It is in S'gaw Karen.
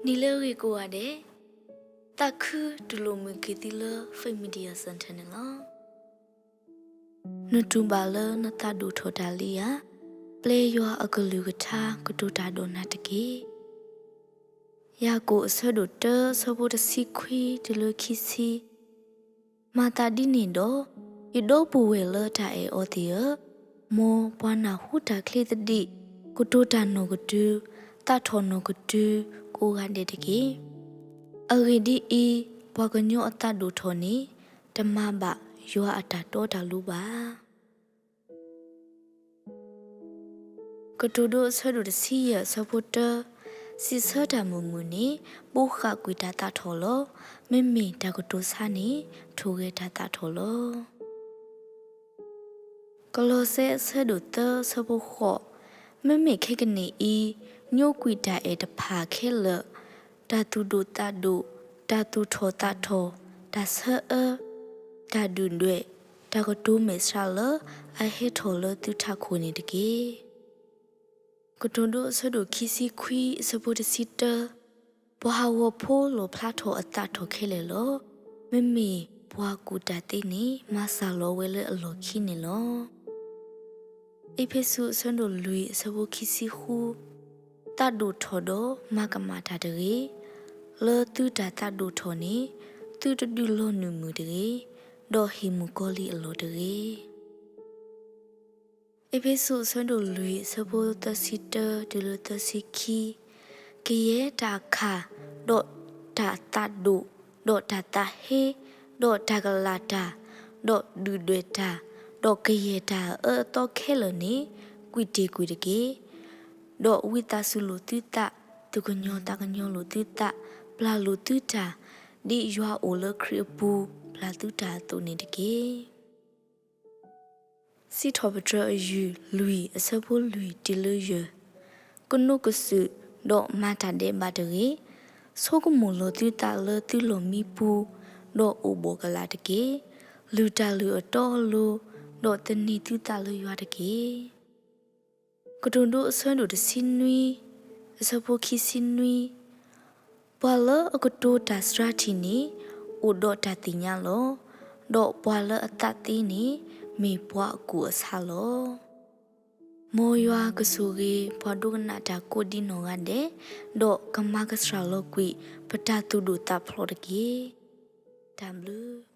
နံၤလၢအဂ့ၤကိးဂၤဒဲး, သးခုတူၢ်လိာ်မုာ်က့ၤသုလၢ Faith Media Center န့ၣ်လီၤ. နတူၢ်ဘၣ်လၢနသးဒိၣ်ထီၣ်တၢ်လံဧါ. ပျဲယွၤအကလုၢ်ကထါကတိၤတၢ်ဒီးနၤတက့ၢ်. ယၤကိာ်အဆၢဒိၣ်တၢ ဆၢဖိတဆံခွံတုၤလၢခံဆံ, မၤသးဒ်န့ၣ်ဒီး, ယဒီပုၢ်ဝဲၢ်လၢတၢ်အဲၣ်အီၤသ့ၣ်ဧၢ, မ်ပှၤနၢ်ဟူတၢ်ချ့သဒံး ကတိၤတၢ်နီၢ်ကတုၤ, သးထီၣ်နီၢ်ကတုၤကိးဂၤဒဲးတက့ၢ်. အဂ့ၢ်ဒ်အံၤ, ပှၤကညီအသးဒိၣ်ထီၣ်န့ၣ် တမၤဘၣ်ယွၤအတၢ်တီတၢ်လိၤဘၣ်. ကတိၤဒိအဆၢဒိၣ်တဆံယဲၢ် အဆၢဖိတၢ, စံးဆၢတၢ်မုာ်မုာ်န့ၣ် ဘိးဃာ်ကွံာ်တၢ်သးထီၣ်လီၤ. မ့မ့ၢ်တၢ်ကတိၤဆါန့ၣ် ထိၣ်ဂဲၤတၢ်သးထီၣ်လီၤ. ကလီးစဲအဆၢဒိၣ်သၢ အဆၢဖိဃိး, မ့မ့ၢ်ခဲကနံၣ်အံၤ, ညိကွံာ်တၢ်အဲၣ်တဖၣ်ခဲလၢာ်, တၢ်သူၣ်ဒိၣ်သးဒိၣ်, တၢ်သူၣ်ထီၣ်သးထီၣ်, တၢ်ဆၢအၢ, တၢ်ဒုၣ်ဒွဲၣ်, တၢ်ကတိၤမဲာ်ဆှးလၢအဟဲထီၣ်လၢသုထးခိၣ်န့ၣ်တက့ၢ်. ကတိၤဒိအဆၢဒိၣ်ခံဆံခွံ အဆၢဖိတဆံတၢ, ပှၤဟးဂီၤဖိလီၣ်ဖျါထီၣ်အသးထီၣ်ခဲလၢာ်လီၤ. မ့မ့ၢ်ပှၤကူၣ်တၢ်သ့န့ၣ် မၤစၢ်လီၤဝဲလၢအလီၢ်ခံန့ၣ်လီၤ. အ့းဖ့းစူး အဆၢဒိၣ်လွံၢ် အဆၢဖိခံဆံဃု, သးဒိၣ်ထီၣ်ဒီးမၤကမၣ်တၢ်တဂ့ၤ. လၢသုတၢ်သးဒိၣ်ထီၣ်န့ၣ် သုတဒုးလီၤနုာ်မုာ်တဂ့ၤ, ဒီးဟ့ၣ်မုၣ်ကီၤလံၢ်အလီၢ်တဂ့ၤ. အ့းဖ့းစူး အဆၢဒိၣ်လွံၢ် အဆၢဖိသၢဆံတၢ တုၤလၢသၢဆံခံ, ကယဲၢ်တၢ်အခၣ်, ဒီးတၢ်သးဒိၣ်, ဒီးတၢ်သးဟ့, ဒီးတၢ်ကလာ်တၢ်, ဒီးဒုၣ်ဒွဲၣ်တၢ်, ဒီးကယဲၢ်တၢ်အအၢအသီခဲလၢာ်န့ၣ် ကွံာ်တ့ၢ်ကွံာ်တက့ၢ်. ဒီးဝံသးစူၤလိာ်သုသး, သူၣ်ကညီၤသးကညီၤလိာ်သုသး, ပျၢ်လိာ်သုတၢ်, ဒ်ယွၤအိၣ်လၢခရံာ်အပူၤ ပျၢ်သုတၢ်အသိးန့ၣ်တက့ၢ်. စံးထီၣ်ပတြၢၤအယုၢ်လွံၢ် အဆၢဖိလွံၢ်တုၤလၢယဲၢ်, ကနိးကစုာ်, ဒီးမၤတၢ်ဒဲးဘးတဂ့ၤ. ဆိကမိၣ်လီၤသုသးလၢသုလီၢ်မံပူၤ, ဒီးအိၣ်ဘှီၣ်ကလာ်တက့ၢ်. လုၢ်တၢ်လုၢ်အတီအလိၤ, ဒီးသန့ၤသုသးလၢယွၤတက့ၢ်. ကတိၤဒိအဆၢဒိၣ်တဆံနွံ, အဆၢဖိခံဆံနွံ, ပှၤလၢအကတိၤတၢ်စှၤထံၣ်န့ၣ် အိၣ်ဒီးတၢ်သ့ၣ်ညါလီၤ. ဒီးပှၤလၢအသးသ့န့ၣ် မ့ၢ်ပှၤအကူၣ်အဆးလီၤ. မ်ယွၤကဆိၣ်ဂ့ၤပှၤဒိကနၣ်တၢ်ကိးဒံနီၢ်ဂၤဒဲး, ဒီးကမၤကစှၤလီၤကွံာ်ပတၢ်သူၣ်ဒိၣ်သးဖျိးတက့ၢ်. တၢ်ဘျုး